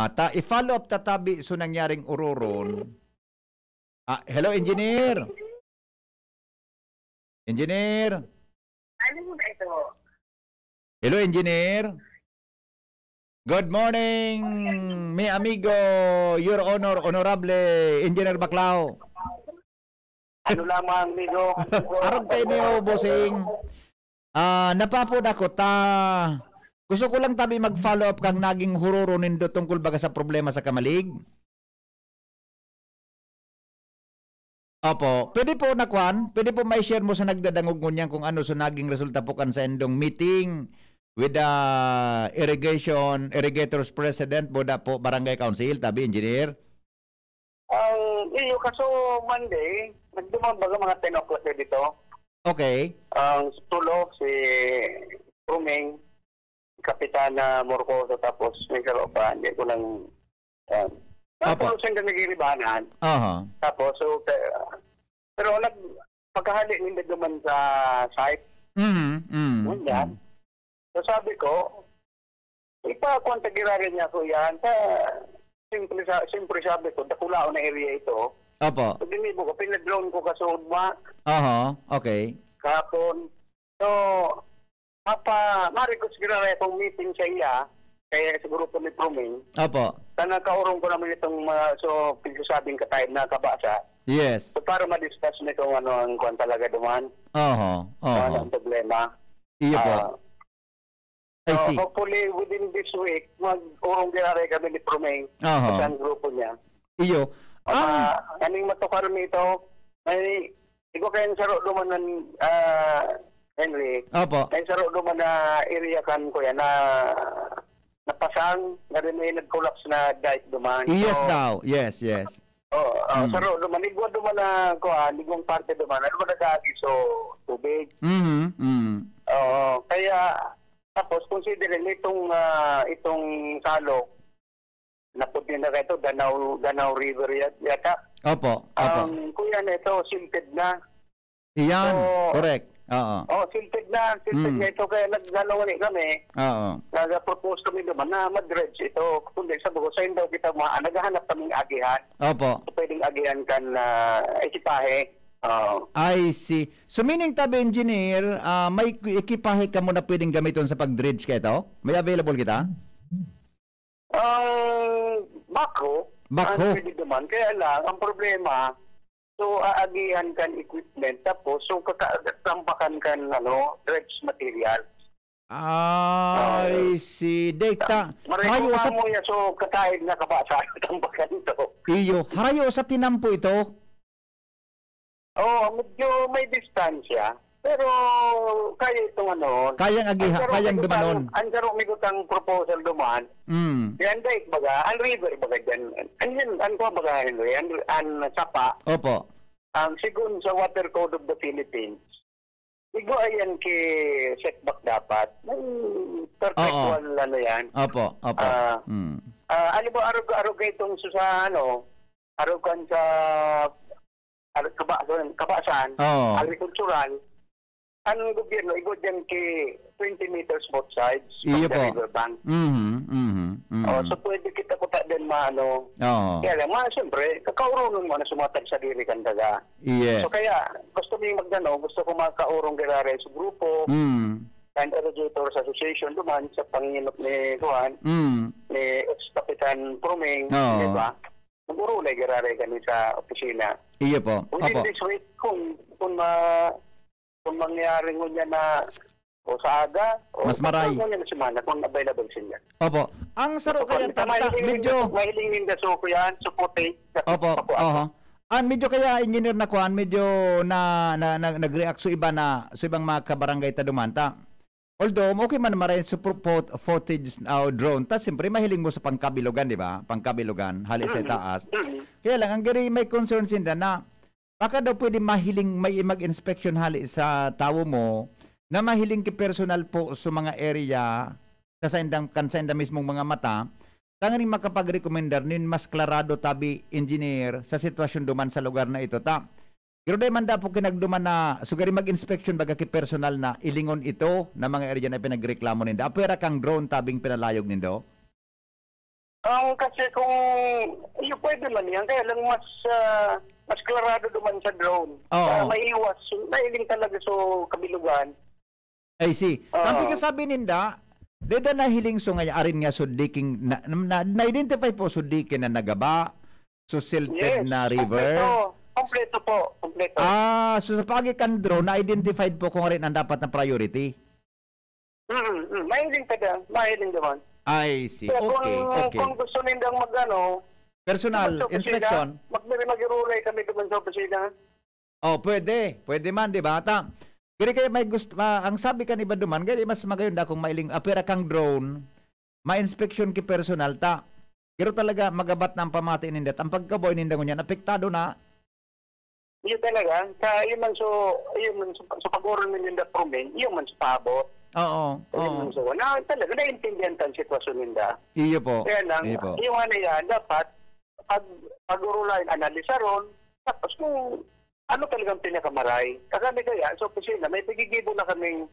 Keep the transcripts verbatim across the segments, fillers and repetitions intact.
Ata, i-follow up ta tabi so nangyaring ororon. Ah, hello, engineer. Engineer. Ano mo na ito? Hello, engineer. Good morning, mi amigo, your honor, honorable engineer Baclao. Ano lamang, amigo? Arog kayo niyo, bossing. Ah, napapod ako ta. Gusto ko lang tabi mag-follow up kang naging huroro nindo tungkol baga sa problema sa Camalig. Opo. Pwede po na kwan, pwede po may share mo sa nagdadangog ngunyan kung ano so naging resulta po kan sa indong meeting with the irrigation, irrigators president, boda po barangay council, tabi engineer? Ang iyo, kaso Monday, nagduman baga mga ten o'clock na dito. Okay. Ang tulo, si Ruming, Kapitana Morcoso, tapos may saro pa, hindi ko lang, um, Opo. Tapos ang nagiribanan. Aha. Tapos, so, ka-, pero nag-, pagkahali ninda duman sa site, Mhm, mhm, ngunyan. mhm. So, sabi ko, "Ipakuan ta giraray niya ako yan." Sa, siyempre, sa, siyempre sabi ko, dakulaon na area ito. Opo. So, ginibo ko, pinadrone ko kasugma Aha, okay. kahapon. So, mapa-, ma-request giraray akong meeting sa iya, kaya sa grupo ni Proming. Opo. Sa nagkaurong ko naman itong mga, so, pigsasabing kataib na kabasa. Yes. So, para ma-discuss na kung ano ang kwan talaga duman. Oho, Kung ano oho. ang problema. Iyo po. Ah, I so, see. hopefully, within this week, mag-urong giraray kami ni Proming Aha. sa isang grupo niya. Iyo. Ang Ang kaning matukar nito, may, igo kayong saro duman ng, ah, Henry, Opo. may saro duman na area kan, kuya, na napasang, na rin may nag-collapse na dike duman. Yes So, daw. Yes, yes. Oo, oo, Mm. saro duman. Igwa duman na, kuan, igwang parte duman. Ano ba nag-aagi? So, tubig. Mhm, mhm. Oo, kaya, tapos, considering itong, ah, itong salog, napod nila ka ito, Danao, Danao River yat-, yata. Opo, opo. Ang kuya na ito, silted na. Iyan, So, correct. Oo. oh, silted na, silted Mm. na ito. Kaya nag-, ano ulit kami, Oo. nag-propose kami naman na ma-dredge ito. Kundi sa buko, sa daw kita mga, naghahanap kaming agihan. Opo. So, pwedeng agihan kan, ah, ekipahe. Oo. I see. So, meaning, tabi, engineer, ah, may ekipahe kamo na pwedeng gamiton sa pag-dredge ka ito? May available kita? Ang backhoe, Backhoe. ang pwede naman. Kaya lang, ang problema, so, aagihan kan equipment, tapos, so, kaka-, tampakan kan, ano, dredge material. I Oo. see. Data. Maray Harayo ko sa mo yan, so, kataib na kabasa, tampakan to. Iyo. Harayo sa tinampo ito? Oo, medyo may distansya. Pero kaya itong ano, Kayang ang agiha-, sarong kayang migutang, dumanon. ang sarong migutang proposal duman, Mm. yan, dahil baga, ang river baga dyan. Ang yan, ang kuha baga, Henry, ang, ang sapa, Opo. ang sigun sa Water Code of the Philippines, igwa yan ki setback dapat. May perpetual Oo. ano yan. Opo, opo. Ah, Mm. ah, ano ba, arog-arog itong sa, ano, arog kan sa Al-, kaba-, kabasan, Oo. agrikultural, ang gobyerno, igwa dyan ki twenty meters both sides from Iyo the po. river bank. Mhm, mhm, mhm. Oh, so pwede kita kuta din maano. Oo. Kaya lang, mga, siyempre, kakaurunon mo na sumatag sa diri kan daga. Yes. So kaya, gusto mi magdano, gusto ko makaurong giraray sa grupo, Mm. and Irrigators Association, duman sa panginop ni Juan, Mm. ni ex-Kapitan Proming, Oo. di ba? Nag-urulay giraray kami sa opisina. Iyo po. Within Opo. this week, kung, kung ma-, kung mangyari ngunyan na o sa aga, o Mas maray. kung ngunyan na semana, kung available sila. Opo. Ang saro Opo, kaya tama, tata, mahiling medyo ninda, mahiling ninda, so, kuya, so, puti, sa Opo, pakuha. oho. Ang medyo kaya, engineer na kuan, medyo na, na, na, nag-react so iba na, so ibang mga kabarangay ta duman ta. Although, okay man maray sa pro-, fo-, footage, ah, drone, ta siyempre mahiling mo sa pangkabilugan, di ba? Pangkabilugan, hali sa Mm. taas. Mm. Kaya lang, ang gari may concern sinda na baka daw pwede mahiling, may mag-inspection hali sa tawo mo na mahiling ki personal po sa mga area sa saindang, kan sainda mismong mga mata, tanganing makapagrekomendar nin mas klarado tabi, engineer, sa sitwasyon duman sa lugar na ito. Ta, Pero dai man dapo kinagduman na sugari mag-inspeksyon baga ki personal na ilingon ito na mga area na pinagreklamo ninda. Apwera kang drone tabing pinalayog nindo? Ang kasi kung, iyo, pwede man yan, kaya lang mas, ah, mas klarado duman sa drone. Oo. Para maiwas, so, nailing talaga so kabilugan. I see. Oo. Sabi ka, sabi ninda, dida nahiling so nga arin nga so diking na, na, na-identify po so diki na nagaba, so silted Yes, na river. kompleto. Kompleto po, kompleto. Ah, so sa pagi kan drone, na-identified po kung arin ang dapat na priority? Mm, mm. Mahiling ka dyan. Mahiling naman. I see. Kaya kung, Okay, okay. kung gusto nindang mag-ano, Personal sa opisina, inspection? mag-, mag-irulay kami naman sa opisina. Oh, pwede. Pwede man, di ba? Ta, gari kaya may gusto, ah, ang sabi kan iba duman, gari mas magayon da kung mailing, apera kang drone, ma-inspection ki personal ta. Pero talaga, magabat na ang pamati ninda. Ang pagkabuhay ninda ngunyan, apektado na. Iyo talaga, sa, iyo man so, iyo man so, sa pag-oron ninda prumen, iyo man so paabot. Oo, Iyo oo. man so, na, talaga, naintindihan ta ang sitwasyon ninda. Iyo po. Kaya lang, Iyo po. yung ano yan, dapat, pag, pag-urulayan, analisaron, tapos kung ano talagang pinakamaray. Kagami kaya, sa opisina, may pigigibo na kaming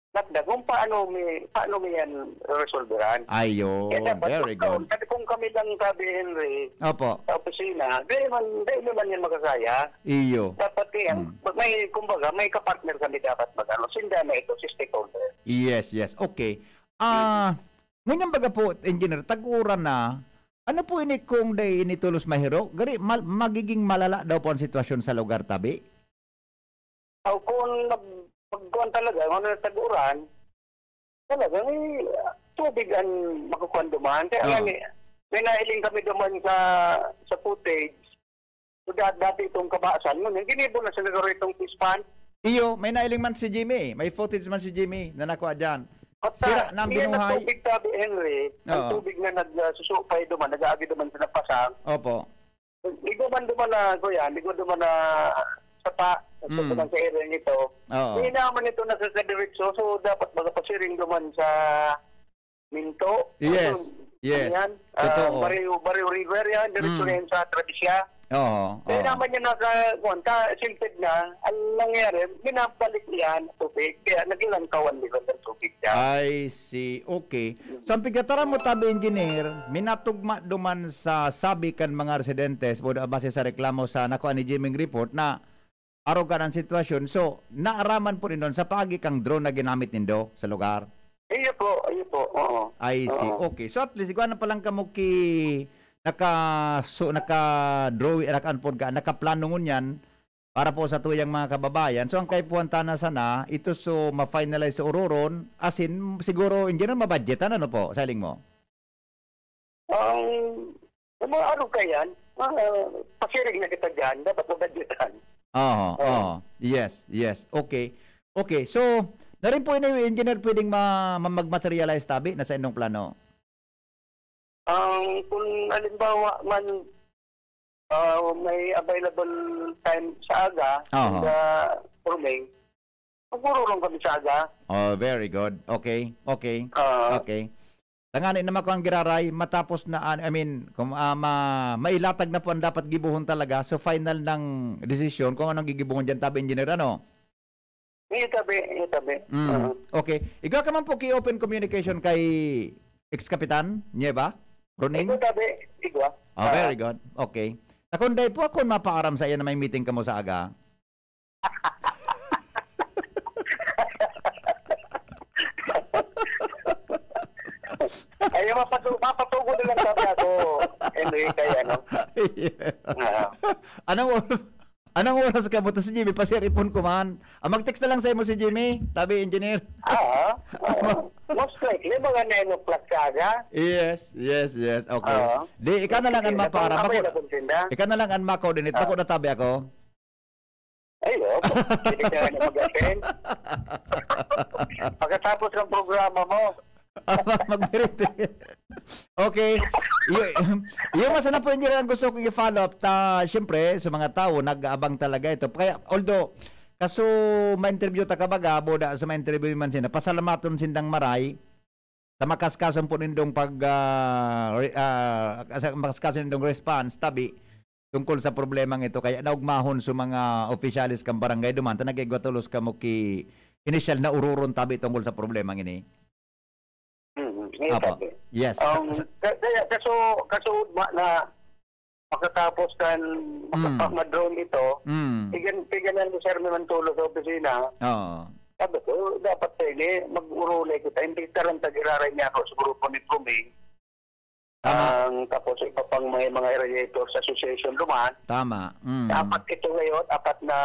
lakda kung paano mi, paano mi yan resolveran. Ayun, Kaya dapat very good. magkaon. Sabi kung kami lang, sabi Henry, Opo. sa opisina, di man, di naman yan makakaya. Iyo. Dapat yan, Mm. may, kumbaga, may kapartner kami dapat mag-ano. Sinda na ito, si stakeholder. Yes, yes. Okay. Ah, ngunyan baga po, Engineer, tag-uran na, ano po ini kung dai ini tolos mahiro? Gari, mal-, magiging malala daw po ang sitwasyon sa lugar tabi? Aw, kung nag-, magkuhan talaga, ano, tag-uran, talagang, eh, tubig ang makukuhan duman. Kaya Oo. nga, eh, may nahiling kami duman sa, sa footage. So, da-, dati itong kabasan mo, yung ginibo na siguro itong fish pond. Iyo, may nailing man si Jimmy. May footage man si Jimmy na nakuha dyan. At, Sira ah, na ang iyan ang binuhay. tubig, sabi Henry, ang Oo. tubig na nag, ah, susupay duman, nag-aagi duman sa napasang. Opo. Di ko man duman na, kuya, di ko duman na sapa, Mm. duman sa area nito. Oo. Hindi naman ito nakakadiretso, so dapat magpasiring duman sa Minto. Yes, Ano, yes. ano yan? Ah, Totoo. Barrio, Barrio River yan, diretso Mm. na yan sa Travisya. Oo, Kaya oo. naman yung nasa, kuwan, ka, silted na, ang nangyari, binabalik niya ang tubig, kaya naglalangkawan nila ng tubig dyan. I see. Okay. So, ang pigkataram mo, tabi, Engineer, minatugma duman sa sabi kan mga residentes, o base sa reklamo sa nakuha ni Jimmy report, na arog kan ang sitwasyon. So, naaraman po nindo sa paagi kang drone na ginamit nindo sa lugar? Iyo po, iyo po, oo. I see. Oo. Okay. So, at least, igwa na pa lang kamo ki-, naka-, so, naka-draw, naka-, ano po ka, nakaplano ngunyan para po sa tuyang mga kababayan. So, ang kaipuhan tana sana, ito so ma-finalize sa ururon, as in, siguro, in general, mabudgetan, ano po, sa hiling mo? Ang, ang mga arog ka yan, ah, pasiring na kita dyan, dapat mabudgetan. Oo, Oo. oo. Yes, yes. Okay. Okay, so, na rin po ini, Engineer, pwedeng ma-, ma-, mag-materialize tabi na sa inyong plano? Ang, kung halimbawa man, ah, may available time sa aga, Aha. sa forming, magurulong kami sa aga. Oh, very good. Okay, okay, Ah. okay. Tangani naman ko ang giraray, matapos na, an-, I mean, kung, ah, ma-, mailatag na po ang dapat gibuhon talaga, so final ng desisyon kung anong gigibuhon dyan, tabi, Engineer, ano? Itabi, itabi. Mm. Oo. Okay. Igwa ka man po ki-open communication kay ex-kapitan, niya ba? Roning? Ito tabi, igwa. Oh, Ah. very good. Okay. Takon day po ako mapaaram sa iya na may meeting kamo sa aga. Ay, mapatu-, mapatugo na lang sabi ako, Henry, kay ano. Yeah. Ah. Anong or-, anong oras ka buta si Jimmy? Pasiripon ko man. Ah, mag-text na lang sa imo si Jimmy, tabi, Engineer. Ah, oo. Most likely, mga nine o'clock sa aga. Yes, yes, yes. Okay. Oo. Di, ikaw na lang ang Sige, mapaaram. kung Bako, available sinda. ikaw na lang ang ma-coordinate. Ah. Bako na tabi ako. Ay, oo. Pwede ka na mag-attend. Pagkatapos ng programa mo. Mag-meeting. Okay. Y-, yung mas na po, Engineer, ang gusto kong i-follow up. Ta, siyempre, sa mga tao, nag-aabang talaga ito. Kaya, although, kaso ma-interview ta kabaga, boda, sa ma-interview man sila, pasalamaton sindang maray, sa makaskason po nindong pag, ah, re-, ah, sa makaskason nindong response, tabi, tungkol sa problemang ito. Kaya naugmahon sa mga opisyales kan barangay duman, ta nag-igwa tolos kamo ki initial na ururon tabi tungkol sa problemang ini. Mhm. Ngayon, Apo. Sabi. Yes. Ang, Sa- sa- ka- kaya, kaso, kaso, ma- na, makatapos kan, Mm. makapag-drone ito, Mm. tigan-, tiganan ni Sir Mantulo sa opisina. Oo. Sabi ko, "Dapat tayo ni, mag-urulay kita." Imbitaran tag-iraray niya ako sa grupo ni Puming. Tama. Ang, tapos iba pang may mga Irradiators Association duman. Tama. Mm. Apat ito ngayon, apat na,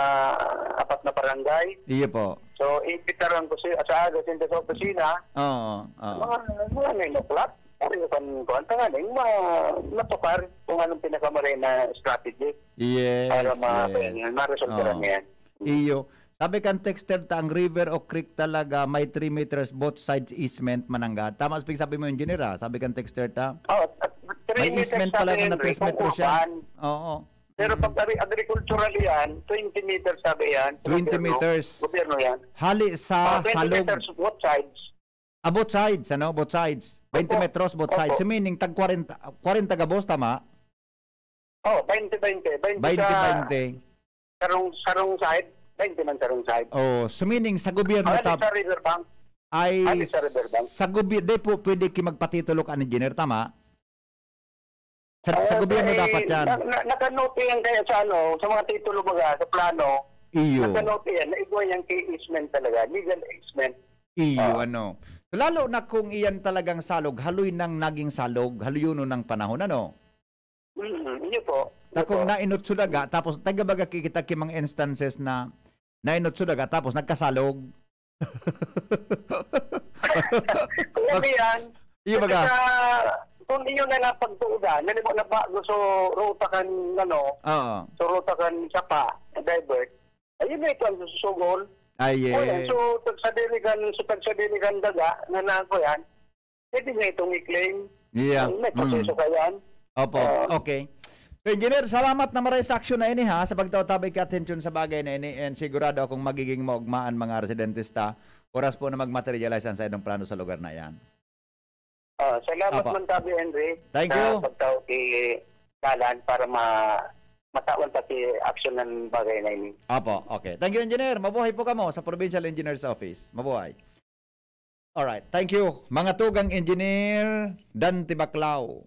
apat na barangay. Iyo po. So, imbitaran ko si, sa aga, sinda sa opisina. Oo, oo. Mga, mga nine o'clock. Pare kan kuwan, tanganing ma-, matukar kung anong pinakamaray na strategy Yes, para ma-, yes. ma-resolve Oo. yan. Iyo. Sabi kan texter ta, ang river o creek talaga may three meters both sides easement mananggad. Tama sa pigsabi mo, engineer, ah. Sabi kan texter ta, Oh, at three may meters easement sabi pala na yan, three Rick, meters siya. Kukuhaan. Oo. Pero Mm. pag agri-, agricultural yan, twenty meters sabi yan. Sa Twenty gobyerno. meters. Gobyerno yan. Hali sa Oh, twenty salog. meters both sides. Ah, both sides, ano? Both sides. Twenty Opo. metros both Opo. sides. So, meaning, tag kwarenta, kwarenta gabos, tama? Oh, twenty, twenty. Twenty sa Twenty, twenty. sarong, sarong side, twenty man sarong side. Oh, so meaning, sa gobyerno Hali tab-, sa riverbank. ay Hali sa riverbank. sa goby-, di po pwede ki magpatitulo ka, engineer, tama? Sa, sa Ah, gobyerno eh, dapat yan. na, na, nakanote yan kaya sa ano, sa mga titulo baga, sa plano. Iyo. Nakanote yan, na igwa yan kay easement talaga, legal easement. Iyo, Ah. ano. Lalo na kung iyan talagang salog, haloy nang naging salog, haloyonon ng panahon, ano? Mm, iyo po. Iyo Takong po. nainot sudaga, tapos taga baga kikita ki mga instances na nainot sudaga, tapos nagkasalog. Alam mo yan? Iyo Kasi baga? sa, kung iyo na napagtuudan, halimbawa na bago, so, ruta kan, ano, Oo. so, ruta kan sapa, divert, ayun na ito ang susugol. Ay, O yan, eh. so, tagsadiri kan, so, tagsadiri kan daga, na nako yan, pwede niya itong i-claim. Yeah. May Mm. proseso ka yan. Opo. Oo. Okay. So, Engineer, salamat na maray sa aksyon na ini, ha, sa pagtaw-tabay ka atensyon sa bagay na ini, and sigurado akong magiging maugma an mga residentes ta oras po na mag-materialize ang saindong plano sa lugar na yan. Ah, salamat Apo. man tabi, Henry, Thank sa you. pagtao ki Dalan para ma-, matawan ta ki aksyon ng bagay na ini. Apo, okay. Thank you, Engineer. Mabuhay po kamo sa Provincial Engineer's Office. Mabuhay. Alright, thank you. Mga tugang Engineer Dante Baclao.